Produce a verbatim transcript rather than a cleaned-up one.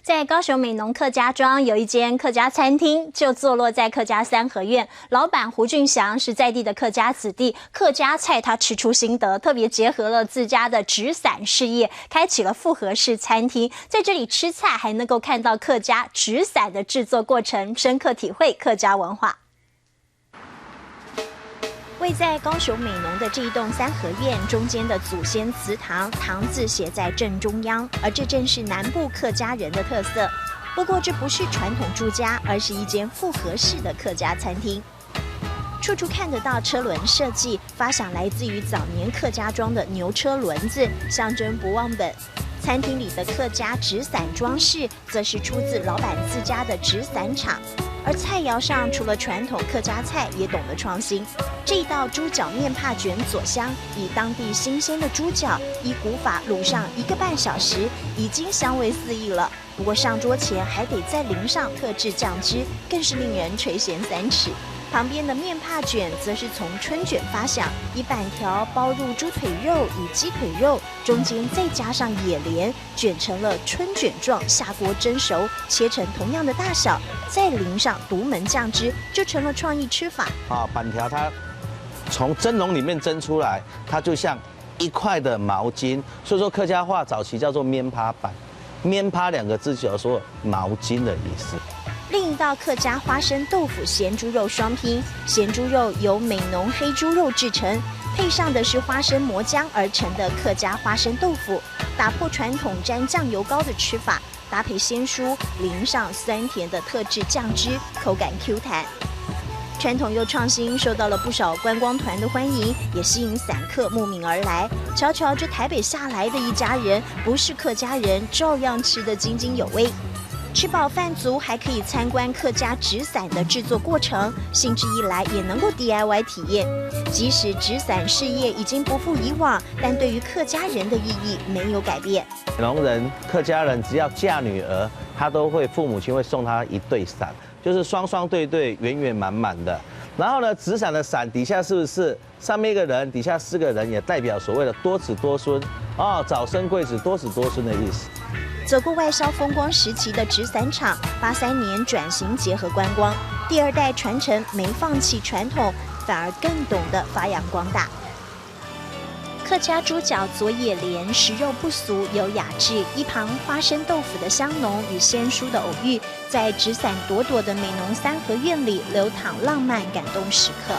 在高雄美浓客家庄有一间客家餐厅，就坐落在客家三合院。老板胡俊祥是在地的客家子弟，客家菜他吃出心得，特别结合了自家的纸伞事业，开启了复合式餐厅。在这里吃菜，还能够看到客家纸伞的制作过程，深刻体会客家文化。 位在高雄美浓的这一栋三合院中间的祖先祠堂，堂字写在正中央，而这正是南部客家人的特色。不过，这不是传统住家，而是一间复合式的客家餐厅。处处看得到车轮设计，发想来自于早年客家庄的牛车轮子，象征不忘本。餐厅里的客家纸伞装饰则是出自老板自家的纸伞厂。而菜肴上，除了传统客家菜，也懂得创新。这一道猪脚面帕卷佐香，以当地新鲜的猪脚，依古法卤上一个半小时，已经香味四溢了。不过上桌前还得再淋上特制酱汁，更是令人垂涎三尺。旁边的面帕卷则是从春卷发想，以板条包入猪腿肉与鸡腿肉，中间再加上野莲， 卷成了春卷状，下锅蒸熟，切成同样的大小，再淋上独门酱汁，就成了创意吃法。啊，粄条它从蒸笼里面蒸出来，它就像一块的毛巾，所以说客家话早期叫做面帕粄。面帕两个字就要说毛巾的意思。另一道客家花生豆腐咸猪肉双拼，咸猪肉由美浓黑猪肉制成，配上的是花生磨浆而成的客家花生豆腐。 打破传统沾酱油膏的吃法，搭配鲜蔬，淋上酸甜的特制酱汁，口感Q弹。传统又创新，受到了不少观光团的欢迎，也吸引散客慕名而来。瞧瞧这台北下来的一家人，不是客家人，照样吃得津津有味。吃饱饭足，还可以参观客家纸伞的制作过程，兴致一来也能够D I Y体验。即使纸伞事业已经不复以往， 但对于客家人的意义没有改变。美浓人、客家人只要嫁女儿，他都会，父母亲会送她一对伞，就是双双对对、圆圆满满的。然后呢，纸伞的伞底下是不是上面一个人，底下四个人，也代表所谓的多子多孙啊，早生贵子、多子多孙的意思。走过外销风光时期的纸伞厂，八三年转型结合观光，第二代传承没放弃传统，反而更懂得发扬光大。 客家猪脚佐野莲，食肉不俗，有雅致。一旁花生豆腐的香浓与鲜蔬的偶遇，在纸伞朵朵的美浓三合院里流淌浪漫感动时刻。